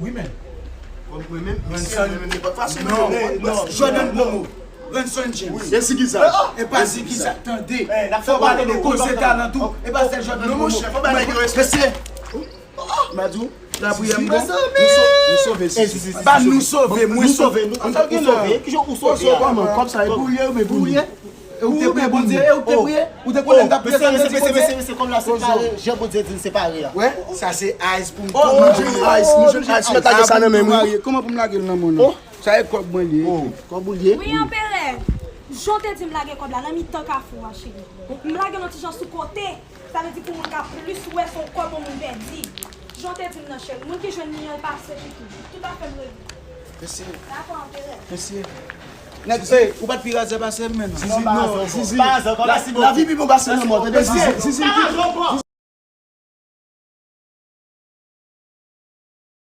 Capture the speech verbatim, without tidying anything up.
Wi, men. Mwen menm, mwen menm, nenpòt fason, Non, men non, Jordan Pomo, Ranson James. E si ki sa? E pa si ki sa, tande. n ap fè Fò pale pale de koze koze talan tou. E pa sèl Jordan Non, Pomo. monchè, fò ba nèg yo respè. Mesye, Mezanmi, la priyè m bon. Nou sove, nou sove. Ba nou sove, mwen Sove nou. Sa w gen sove? Ki jan ou sove? Kòman? Kòb sa e pou ou ye oubyen pou li? E ou te priye Bondye, e ou te priye. Ou te konnen m t ap priye sa m te di Bondye. Mesye, kòb la separe. Jan Bondye di l separe a. Wè, sa se ice pou m Oh, nou jwenn ice, nou jwenn ice. Mwen ta gen sa nan men mwen. Kòman pou m lage l nan men w? Sa e kòb mwen li. Kòb ou li ye? Wi, anperè. Jan w te di m lage kòb la nan mitan kafou a, cheri. M lage l yon ti jan sou kote. Sa vle di pou moun ka plis wè se yon kòb yon moun pèdi. Jan w te di m nan, cheri. Moun ki jwenn li an, l pase pitit. Tout afè m regle. Mesye, Dakò, anperè. mesye. Nèg, ey, ou pa t pi razè pase m menm. Zizi, non, Zizi. Lavi pi bon pase nan mò, tande Zizi. Zizi,